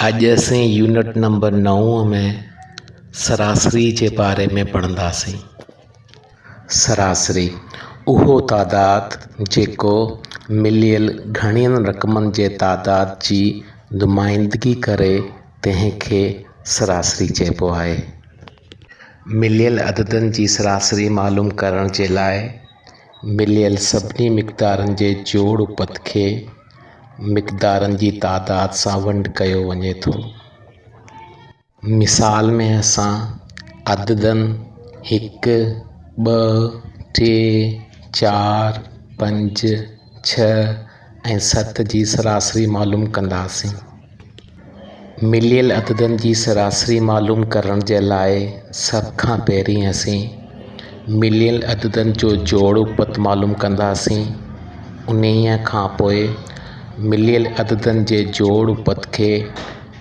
اڄ اسين unit number نو ۾ سراسري جي باري ۾ پڙهنداسين. سراسري، اهو تعداد جيڪو مليل گهڻين رقمن جي تعداد جي نمائندگي ڪري تنهن کي سراسري چئبو آهي. مليل عددن جي سراسري معلوم ڪرڻ جي لاء مليل سڀني مقدارن جي جوڙ اپت کي مقدارن جي تعداد سان ونڊ ڪيو وڃي ٿو. مثال ۾ اسان عددن هڪ، ٻه، ٽي، چار، پنج، ڇهه ۽ ست جي سراسري معلوم ڪنداسين. مليل عددن جي سراسري معلوم ڪرڻ جي لاء سڀ کان پهرين اسين مليل عددن جو جوڙ اپت معلوم ڪنداسين. انهيء کان پوء مليل عددن جي جوڙ اپت کي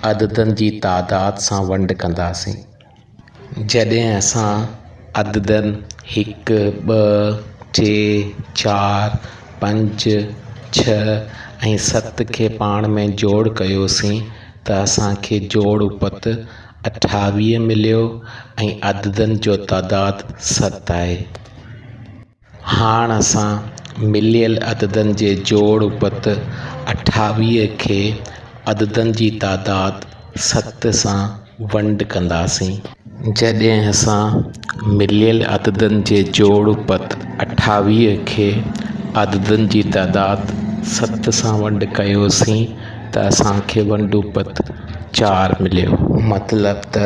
عددن جي تعداد سان ونڊ ڪنداسين. جڏهن اسان عددن هڪ، ٻه، ٽي، چار، پنج، ڇهه ۽ ست کي پاڻ ۾ جوڙ ڪيوسين ته اسان کي جوڙ اپت 28 مليو ۽ عددن جو تعداد ست آهي. هاڻ اسان مليل عددن جي جوڙ اپت 28 کي عددن جي تعداد ست سان ونڊ ڪنداسين. جڏهن اسان مليل عددن جي جوڙ اپت 28 کي عددن جي تعداد ست سان ونڊ ڪيوسين ته اسان کي ونڊ اپت چار مليو. مطلب ته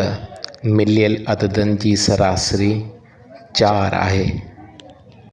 مليل عددن جي سراسري چار آهي.